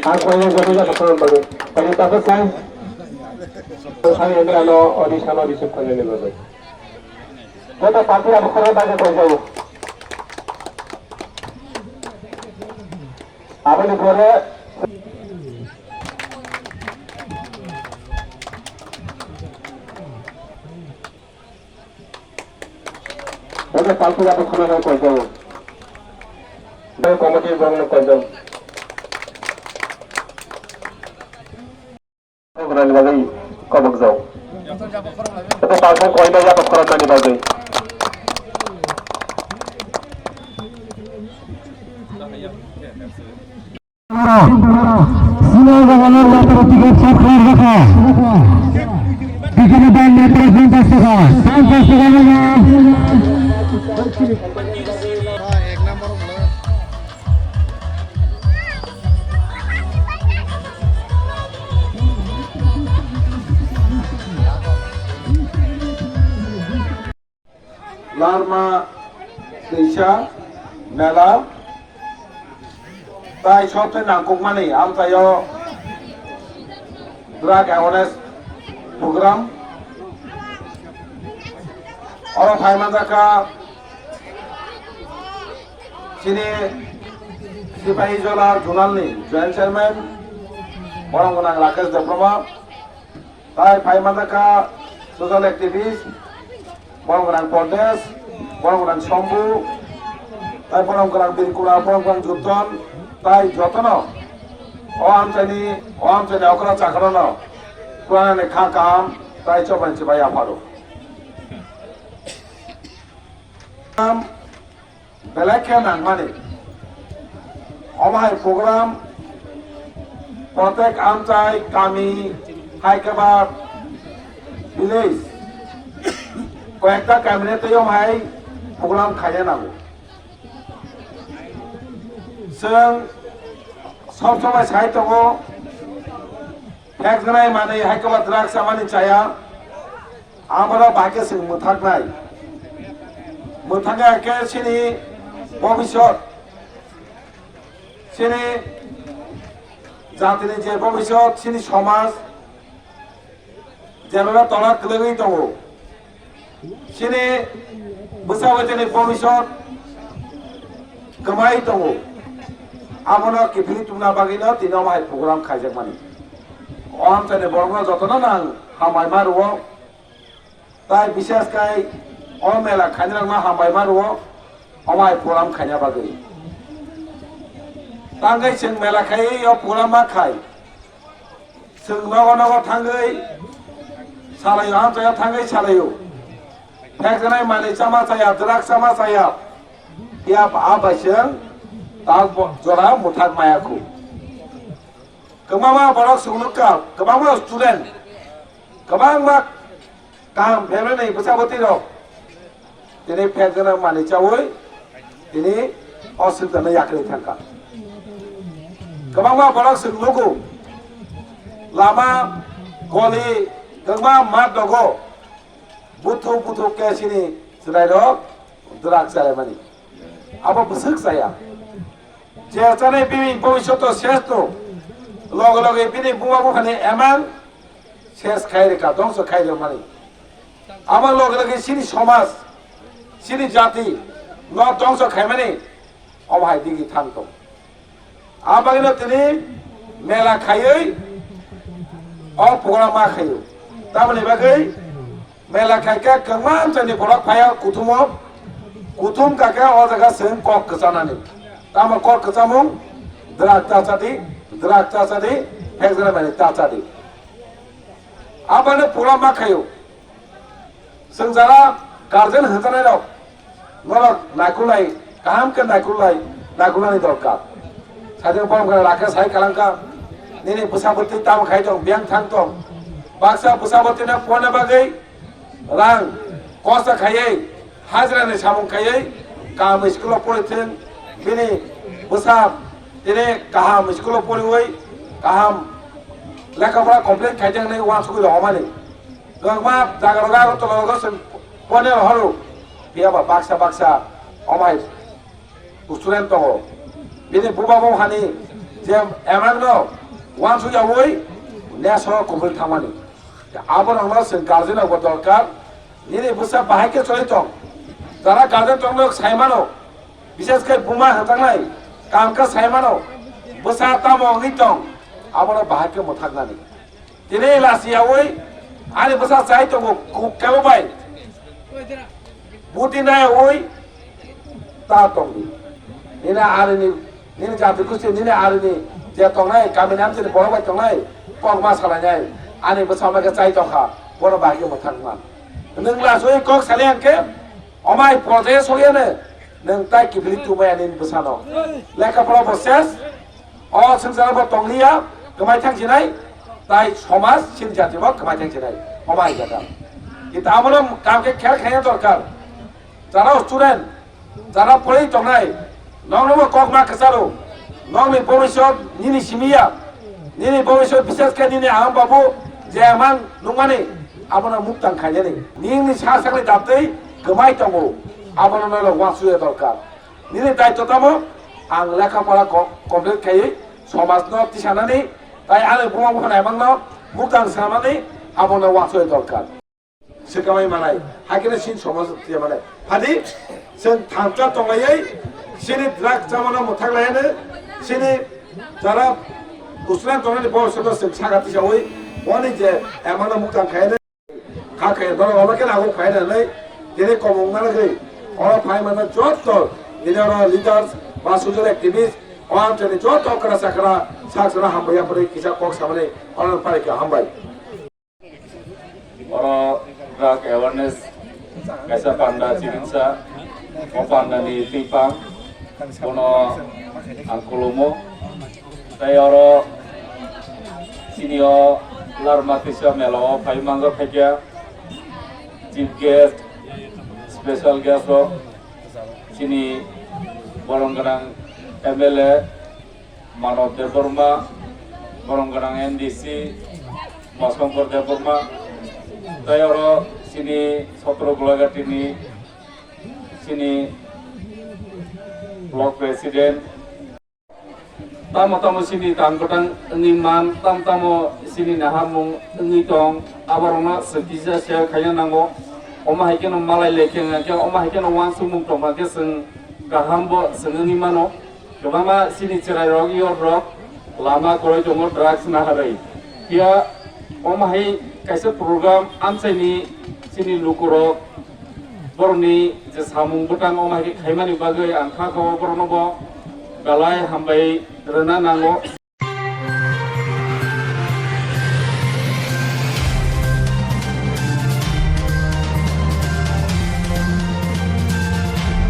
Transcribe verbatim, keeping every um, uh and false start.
Ang koinai joto joto khorang bagwi. Tani takhuk sai. Ang yang ano audition audition khorang ni bagwi. Joto party abo khorang bagwi koi jago. Aboni pore Oke, party abo khorang bagwi koi jago. Bai committee borok no koi jago. Khorang bagwi kobok jago. Abo party koi na ya khorang bagwi. Sino jaganor yatra tiket sab khair rakha. Bikini ban yatra phanchash taka, phanchash taka naga. Larma twisa mela tai sobse nangkukmani amchaio drug awareness program. Oro phai manjakha chini Sipahijola zonal ni joint chairman borok gwnang Rakesh Debbarma. Tai phai manjakha social activist, borok gwnang Pradesh, borok gwnang Sombu, tai borok gwnang Birkura, borok gwnang Jutton, tai jotono o amchaini, o amchaini okra chakrano kwranani kha kaham tai chobainsi bai yapharo. Belai khe nangmani. Omo hai program protek amchai kami hai khe ba village koyekta kami ni twi omo hai program khaina nango. Chwng sob somoi sai tongo, phek gwnai manwi hai khe ba drugs chamani chaya. Amoro bai khe chwng mwthaknai. Mwthakya khe chini bobisot, chini jatini je bobisot, chini somaj jebeba tola kwlwgwi tongo. Chini bwsa bwtini bobisot kwmai tongo. Abono kiphilwi tubuna bagwino tini omo hai program khaijakmani. O amchaini borokno jotono nang hambai ma rwo. Tai bishes khai o mela khainirokno hambai ma rwo, omo hai program khaina bagwi. Tangwi chwng mela khaiwi o program ma khai. Chwng nogo nogo thangwi salaio, amchaio thangwi salaio. Phekjanai manwi chama chaya, drug chama chaya. Phiya ba bai chwng tak bo-, jora mwthak maya khu. Kwbangma borok chwng nukha, kwbangma student, kwbangma kaham family ni bwsa bwtwi rok tini phek gwnang manwi chawi tini o swkang no yakrwi thangkha. Kwbangma borok chwng nugo lama goli kwbangma mat dogo buthuk buthuk khe chini chwrai rok drug chalaimani. Abo bwswk chaya. Je chanai bini bhobishoto ses no. Loge loge bini buma buphani emang ses khai rwkha, dongso khai rwmani. Abo loge loge chini somaj, chini jati no dongso khaimani omo hai digi thang tong. Abagino tini mela khaiwi o program ma khaio. Tamoni bagwi mela khaikhe kwbangma amchaini borok phaiya kuthumo. Kuthum kakhe o jaga chwng kok kwchanani. Tamo kok kwchamung, drug ta chadi, drug ta chadi, phekjana mani ta chadi. Aboni program ma khaio. Chwng jara guardian hwnjanai rok norok naikolnai, kaham khe naikolnai, naikolnani dorkar. Saide borom gana rakhe sai kalangka, nini bwsa bwtwi tamo khai tong, biyang thang tong. Baksa bwsa bwtwino porna bagwi rang kosta khaiwi, hajrani samung khaiwi, kaham school-o pori thwng, bini bwsa tini kaham school-o poriwi, kaham lekha pora complete khai thwng hinwi uansugwi rwmani. Kwbangma jaga rogo Agartala rogo chwng poine rohoro. Phiya ba baksa baksa omo hai student tongo. Bini buba bo hani Je emang no wansuk yawi neso kubui thangmani. Abo rokno chwng guardian rokbo dorkar. Nini bwsa bahai khe choli tong. Jara guardian tongno sai mano. Bises khe buma hwnkaknai kam khe sai mano. Bwsa tamo wngwi tong. Abono bahai khe mwthaknani. Tini lasi yawi ani bwsa chai tongo kebo bai. Buti nai yawi ta tongdi. Nini arini, nini jati kusti, nini arini je tongnai, kami nam tini borok bai tongnai, kok ma salainai, ani bwsa mai khe chai tongkha, bono bahai khe mwthang man. Nwng lasi kok salai ang khe, omai project soyane, nwng tai kibili tumaya nini bwsano. Lekha pora bo ses, o swngcharo bo tongliya, kwmai thang sinai, tai somaj, chini jati bo kwmai thang sinai, omai jata. Kita abono kam khe kher khaya dorkar. Jara student, jara pori tongnai, nokno bo kok ma kwcharo, nokni bobisot nini simiya, nini bobisot bises khe nini aham babu je mang nungmani, abono muktang khainani. Nini sa sakni dabtwi kwmai tongo, abono norok uansukya dorkar. Nini daityo tamo, ang lekha pora ko-, complete khaiwi somajno tisanani, tai ani buma bupha naimangno muktang sanani, abono uansukya dorkar. Swkamai manai, hakhe sin somaj tiya manai. Phadi, chwng thamsa tonglaiwi, sini drug chamano mwthak laiyano, sini jara uslan tongnani bo soto chwng saka tisawi, oni je emano muktang khaiyano, kha khaiyano, doro obo khe lagu khaiyano nai, tini komung nana gwi, oro phai mano jotto, tini oro leaders, ba social activist, o amchani jotto okra chakra, sak sara hambai yapri kisa kok samani, oro pari khe hambai. Oro drug awareness kaisa panda chibinsa, o panda ni twipang bono ang khulumo. Tai oro chini o Larma Tisa mela o phai manjak khaikya chief guest, special guest rok chini borong gwnang M L A, Manob Debbarma, borong gwnang M D C, Masongkor Debbarma, tai oro chini Sotro Golaghati ni chini block president. Tamo tamo chini tang kwtang wngwi man, tamo tamo chini naharmung wngwi tong, aborokno swkisa share khaina nango. Omo hai kheno malai lai khe wngya khe, omo hai kheno uansukmung tongkha khe chwng kaham bo chwng wngwi mano. Kwbangma chini chwrairok, youth rok lama kwrwi tongo drugs naharwi. Phiya omo hai kaisa program amchaini chini lukurok borokni je samung bwtang omo hai khe khaimani bagwi ang kha kha o borokno bo belai hambai rwna nango.